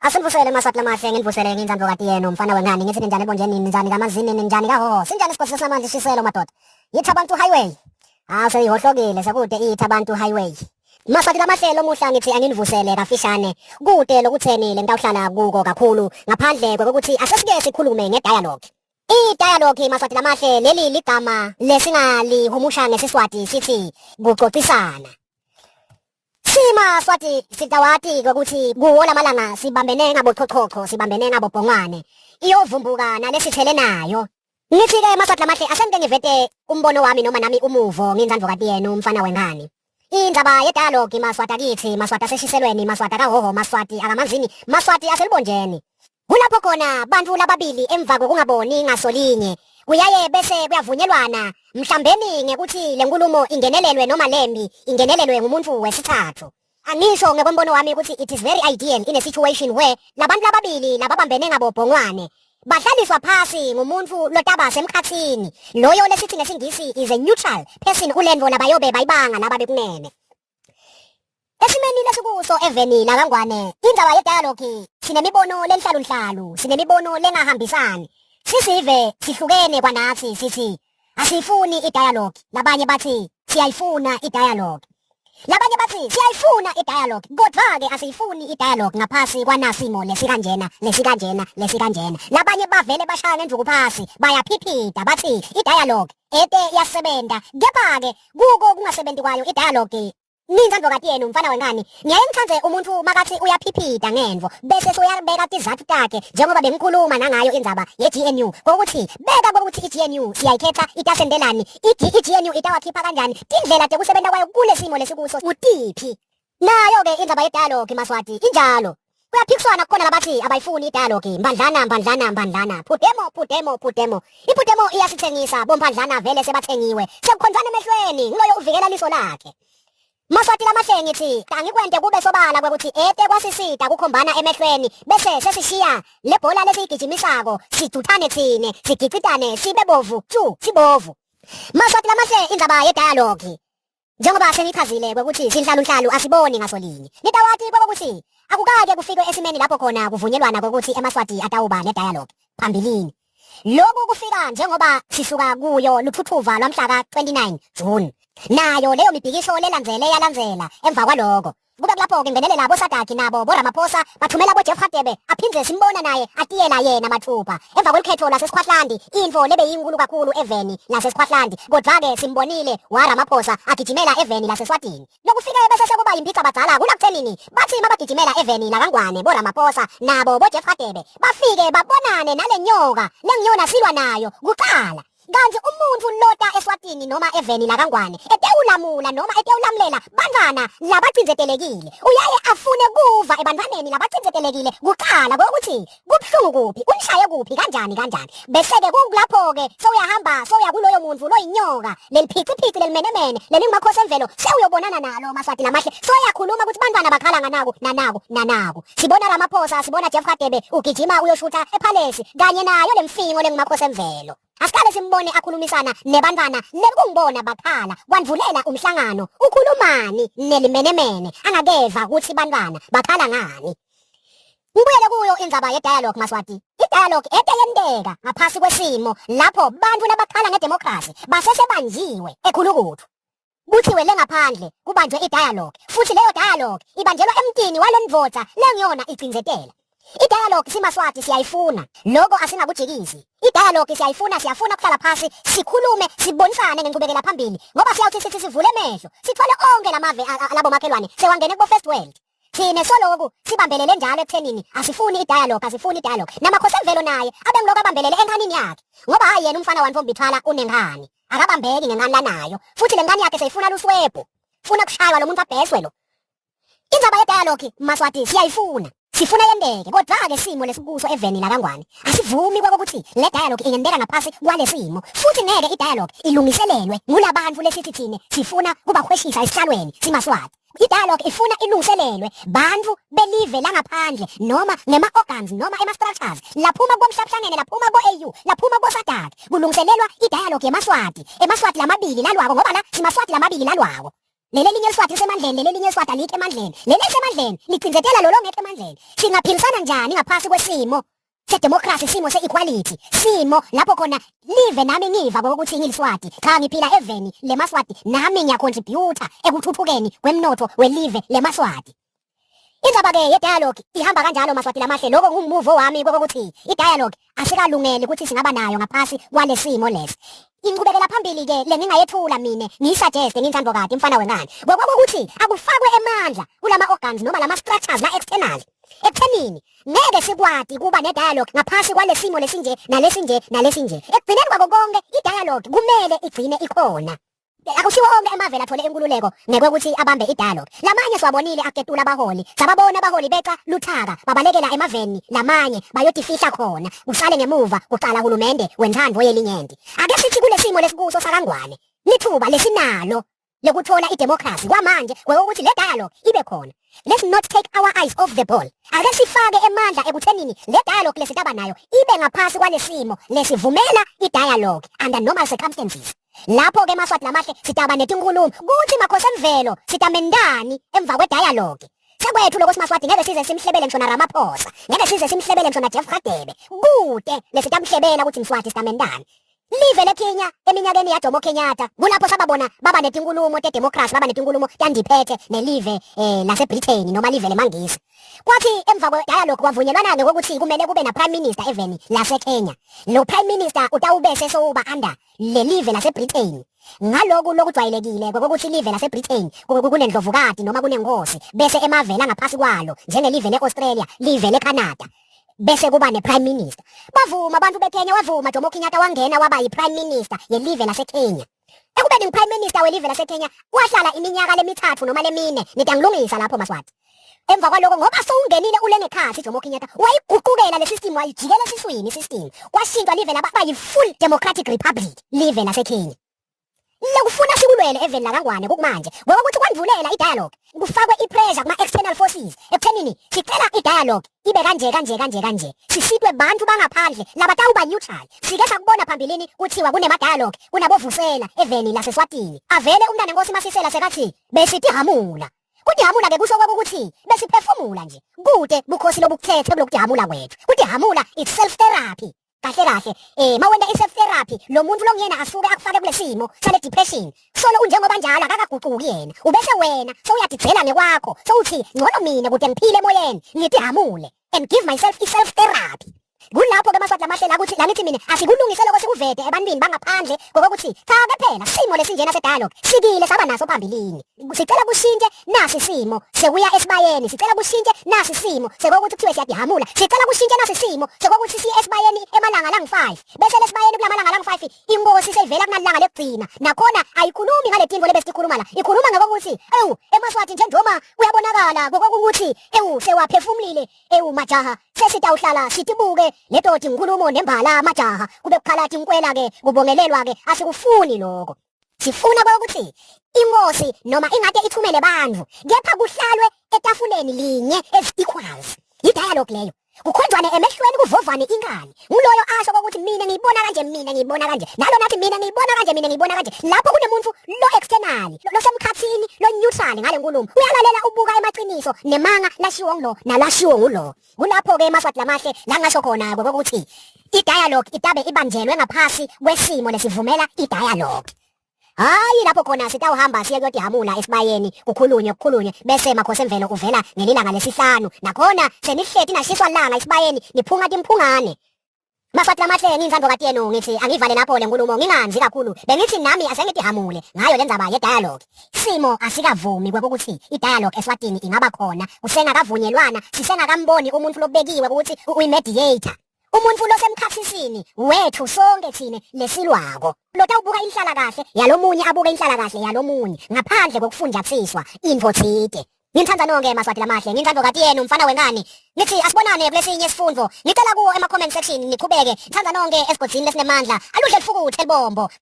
Asinivusele Maswati lamahle, nginivusele nginzandvokati yenu mfana wengani, ngithi ninjani ebonjeni, ninjani kamazini, ninjani kahoho, sinjani isigosi sinamandla ishiselo madoda. Yithabantu Highway. Ah seyihohlokile sekude iThabantu Highway. Maswati lamahle lomuhla ngithi anginivusele kafishane kude lokutheni lengitawuhlala kuko kakhulu ngaphandle kokuthi asesike sikhulume ngedialogue. I-dialogue Maswati lamahle leli ligama lesingalihumusha ngesiSwati sithi kucocisana. Sima Swati sitawati ukuthi kuwo lamalanga sibambene ngabochochocho sibambene ngabobhongwane iyovumbuka nalesithele nayo. Ngithi-ke Maswati lamahle asengike ngivete umbono wami noma nami umuvo nginzandvokati yenu mfana wengane. Indzaba yedialogue Maswati akithi, Maswati aseshiselweni, Maswati akahoho, Maswati akamanzini, Maswati aselubonjeni. Kulapho khona bantfu lababili emva kwekungaboni ngasolinye kuyaye bese kuyavunyelwana mhlambeni ngekuthi lenkulumo ingenelelwe noma lembi ingenelelwe ngumuntu wesithathu. Angisho ngekwembono wami ukuthi it is very ideal in a situation where labantu lababili lababambene ngabobhongwane bahlaliswa phasi ngumuntu lotaba semkhathini loyo lesithi ngesingisi is a neutral person kulento labayobe bayibanga laba bekunene. Esimeni lesikuso eveni lakaNgwane, indzaba yedialogue sinemibono lenhlalunhlalu, sinemibono lengahambisani. Sisive sihlukene kwanatsi sithi asiyifuni idialogue, labanye bathi siyayifuna idialogue. Labanye bathi siyayifuna idialogue, kodwa-ke asiyifuni idialogue ngaphasi kwanasimo lesikanjena, lesikanjena, lesikanjena. Labanye bavele bashaya ngendvuku phasi, bayaphiphita bathi idialogue ete iyasebenta, kepha-ke kuko kungasebenti kwayo idialogue Nintsandvokati yenu mfana wengani ngiyaye ngithande umuntu makathi uyaphiphita ngenvo bese soyabeka tizathu takhe njengoba bengikhuluma nangayo indzaba ye-GNU kokuthi beka kokuthi i-GNU siyayikhetha itasentelani i-GNU itawakhipha kanjani tindlela tekusebenta kwayo kule simo lesikuso kutiphi nayo-ke indzaba yedialogue Maswati injalo Kuyaphikiswana kukhona labathi abayifuni idialogue mbandlana mbandlana mbandlana phudemo phudemo phudemo iphudemo iyasithengisa bomphandlana vele sebathengiwe sekukhonjwana emehlweni ngiloyo uvikela liso lakhe Maswati lamahle ngithi angikwente kube sobala kwekuthi ete kwasisita kukhombana emehlweni bese sesishiya lebhola lesiyigijimisako siduthane thine sigicitane sibe bovu tsu sibovu Maswati lamahle indzaba yedialogue Njengoba sengichazile kwekuthi sinhlalunhlalu asiboni ngasolinye. Nitawati kokuthi akukake kufikwe esimeni lapho khona kuvunyelwana kokuthi emaSwati atawuba nedialogue phambilini. Lokhu kufika njengoba sisuka kuyo luthuthuva lwamhla ka-29 June. Nayo leyo mibhikisho lelandzele yalandzela emva kwaloko. Kube kulapho-ke ngenelela boSadaki nabo boRamaphosa bathumela boJeff Radebe aphindze simbona naye atiyela yena mathupha emva kwelukhetho lasesikhwahlandi intfo lebeyinkulu kakhulu eveni lasesikhwahlandi kodwa-ke simbonile waRamaphosa agijimela eveni laseswatini lokufike bese sekuba yimphicabadzala kulakuthenini bathi mabagijimela eveni lakangwane boRamaphosa nabo boJeff Radebe bafike babonane nale nyoka lengiyona silwa nayo kuqala Kanti umuntu lota eSwatini noma eveni lakaNgwane etewulamula noma etewulamulela bantwana labacindzetelekile uyaye afune kuva ebantwaneni labacindzetelekile kuqala kokuthi kubuhlungu kuphi unishaye kuphi kanjani kanjani bese-ke kulapho-ke sewuyahamba sewuya kuloyo muntu loyinyoka leliphiciphici lelimenemene lelingumakhosi emvelo sewuyobonana nalo Maswati lamahle soyakhuluma ukuthi bantwana bakhala nganaku nanaku nanaku sibona Ramaphosa sibona Jeff Radebe ugijima uyoshutha ephalesi kanye nayo lemfingo lengumakhosi emvelo Asiqale simbone akhulumisana nebantwana lekungibona bakhala kwandvulela umhlangano ukhulumani nelimenemene angakeva ukuthi bantwana bakhala ngani. Ngibuyele kuyo indzaba ye-dialogue Maswati. I-dialogue ete yenteka ngaphasi kwesimo lapho bantfu labakhala ngedemokhrasi basesebanjiwe ekhulukuthu. Kuthiwe lengaphandle kubanjwe i-dialogue futhi leyo dialogue ibanjelwa emtini walendvodza lengiyona icindzetela. I-dialogue simaSwati siyayifuna, loko asingakujikisi. I-dialogue siyayifuna, siyafuna kuhlala phasi sikhulume sibonisane ngenqubekela phambili ngoba siyawuthi sithi sivule emehlo sithole onke lamave labomakhelwane sewangene kubo first world. Thina soloku sibambelele njalo ekuthenini asifuni i-dialogue, asifuni i-dialogue. Namakhosi emvelo naye abengiloko abambelele enkanini yakhe ngoba hhayi yena umfana wantombi thwala unenkani. Akabambeki ngenkani lanayo futhi le nkani yakhe seyifuna luswebhu. Funa kushaywa lo muntu abheswe lo. Indzaba ye-dialogue Maswati siyayifuna. Sifuna yenteke kodwa-ke simo lesikuso eveni lakaNgwane asivumi kwakokuthi le dialogue ingenteka ngaphasi kwale simo futhi ngeke i-dialogue ilungiselelwe ngulabantu lesithi thine sifuna kubakhweshisa esihlalweni simaSwati. I-dialogue ifuna ilungiselelwe bantu belive langaphandle noma ngema-organs noma ema-structures laphuma komhlabuhlangene laphuma ko-AU laphuma koSADC kulungiselelwa i-dialogue yemaSwati emaSwati lamabili lalwako ngoba la simaSwati lamabili lalwako. Leli elinye liSwati lisemandleni, leli elinye liSwati alikho emandleni. Leli elisemandleni licindzetela lolo ongekho emandleni. Singaphilisana njani ngaphasi kwesimo sedemocracy, simo se-equality, simo lapho khona live nami ngiva kokuthi ngiliswati, cha ngiphila eveni lemaswati, nami ngiyacontributa ekuthuthukeni kwemnotho welive lemaswati. Indaba-ke ye-dialogue ihamba kanjalo maswati lamahle. Lokho ngumuvo wami kokuthi i-dialogue asikalungeli ukuthi singaba nayo ngaphasi kwalesimo lesi. Inqubekela phambili-ke le ngingayethula mina ngiyisuggeste nginthandokati mfana wengane kokuthi akufakwe emandla kulama organs noma lama structures la external ekuthenini ngeke sikwati kuba ne-dialogue ngaphasi kwalesimo lesinje nalesinje nalesinje. Ekugcineni kwako konke i-dialogue kumele igcine ikhona. Akusiwo onke emavela athole inkululeko ngekwekuthi abambe i-dialogue. Lamanye siwabonile aketula abaholi, sababona abaholi beca luthaka babalekela emaveni lamanye bayotifihla khona, kusale ngemuva kuqala hulumende wenthando yelinyenti. Ake sithi kulesimo lesikuso sakangwane, lithuba lesinalo lokuthola idemocracy kwamanje kwekokuthi le dialogue ibe khona. Let's not take our eyes off the ball. Ake sifake emandla ekuthenini le dialogue lesitaba nayo ibe ngaphasi kwalesimo lesivumela i-dialogue under normal circumstances. Lapho-ke maswati lamahle sitaba netinkulumo kuthi makhosi emvelo sitamendani emva kwe-dialogue. Sekwethu lokho simaswati ngeke size simhlebele ngisho na Ramaphosa, ngeke size simhlebele ngisho na Jeff Radebe. Kude lesitamhlebela ukuthi mswati sitamendani. Live leKenya eminyakeni yaJomo Kenyatta kulapho sababona baba netinkulumo tedemocracy, baba netinkulumo tandiphethe nelive laseBritain noma live lemangisi. Kwathi emva kwe-dialogue kwavunyelwana ngokuthi kumele kube na prime minister eveni laseKenya. Lo prime minister utawubese sowuba under lelive laseBritain. Ngaloku lokujwayelekile kokuthi live laseBritain kunendlovukati noma kunenkosi bese emavela ngaphasi kwalo njengelive leAustralia, live leCanada, bese kuba ne-prime minister. Bavuma abantu beKenya, wavuma Jomo Kenyatta wangena waba yi-prime minister yelive laseKenya. Ekubeni ngi-prime minister welive laseKenya wahlala iminyaka lemithathu noma lemine, nitangilungisa lapho maswati. Emva kwaloko ngoba sowungenile ulengekhathi Jomo Kenyatta wayiguqukela le system, wayijikela esiswini system, kwashintshwa live laba yi-full democratic republic live laseKenya. Lokufuna sikulwele eveni lakangwane kukumanje ngokuthi kwandvulela i-dialogue kufakwe i-pressure kuma-external forces ekuthenini sicela i-dialogue ibe kanje kanje kanje kanje, sisitwe bantu bangaphandle labatawuba neutral. Sike sakubona phambilini kuthiwa kunema-dialogue kunabovusela eveni laseswatini, avele umntana enkosi Masisela sekathi besitihamula. Kutihamula-ke kusho kwakukuthi besiphefumula nje kude bukhosi lobukuthethe kulokutihamula kwethu. Kutihamula it's self therapy. Kahle kahle mawenta i-self therapy lo muntu longiyena asuke akufake kule simo sale depression solo unjengoba njalo akakaguquki yena, ubese wena sewuyadidzela ngekwakho sowuthi ngcono mina kude ngiphile emoyeni ngitihamule and give myself i-self therapy. Kulapho ke maswati lamahle la kuthi la ngithi mina asikulungise lokho sikuvede ebantwini bangaphandle ngokuthi cha ke phela simo lesinjena se-dialogue sikile saba naso phambilini, sicela kushintshe nasi simo sekuya esibayeni, sicela kushintshe nasi simo sekokuthi kuthiwe siyadihamula, sicela kushintshe nasi simo sekokuthi siye esibayeni emalanga langu-5, bese lesibayeni kulamalanga langu-5 inkosi seyivela kunalanga lekugcina nakhona ayikhulumi ngale tinto lebesikhuluma la, ikhuluma ngokuthi ewu emaswati nje noma kuyabonakala ngokuthi ewu sewaphefumulile ewu majaha sesitawuhlala sitibuke letoti nkulumo nembala majaha kube kukhala tinkwela ke kubongelelwa ke asikufuni lokho. Sifuna ukuthi inkosi noma ingade ithumele bantfu kepha kuhlalwe etafuleni linye as equals. I-dialogue leyo kukhonjwane emehlweni kuvovane inkani, nguloyo asho ukuthi mina ngiyibona kanje, mina ngiyibona kanje, nalo nathi mina ngiyibona kanje, mina ngiyibona kanje. Lapho kunemuntu lo external losemkhathini lo neutral ngale nkulumo uyalalela ubuka emaqiniso nemanga lashiwo ngulo nalashiwo ngulo. Kulapho ke maswati lamahle la ngasho khona ukuthi i-dialogue itabe ibanjelwe ngaphasi kwesimo lesivumela i-dialogue. Hayi lapho khona sitawuhamba siye kuyotihamula esibayeni kukhulunywe kukhulunywe bese makhosi emvelo uvela ngelilanga lesihlanu, nakhona senihleti nashiswa langa esibayeni niphunga timphungane. Maswati lamahle ngiyintsandvo katiyenu ngithi angivale lapho le nkulumo nginganzi kakhulu, bengithi nami asengitihamule ngayo le ndzaba ye-dialogue. Simo asikavumi kwekuthi i-dialogue eSwatini ingaba khona kusengakavunyelwana, sisengakamboni umuntu lobekiwe ukuthi uyi-mediator, umuntu losemkhathisini wethu sonke thine lesilwako lotawubuka inhlala kahle yalomunye abuke inhlala kahle yalomunye ngaphandle kokufunjathiswa intfo tsite. Nginithanda nonke maswati lamahle, nginthando kati yenu mfana wengane. Ngithi asibonane kulesinye isifundo. Ngicela kuwo ema comment section niqhubeke. Ngithanda nonke esigodini lesinemandla. Aludle lifukuthe libombo.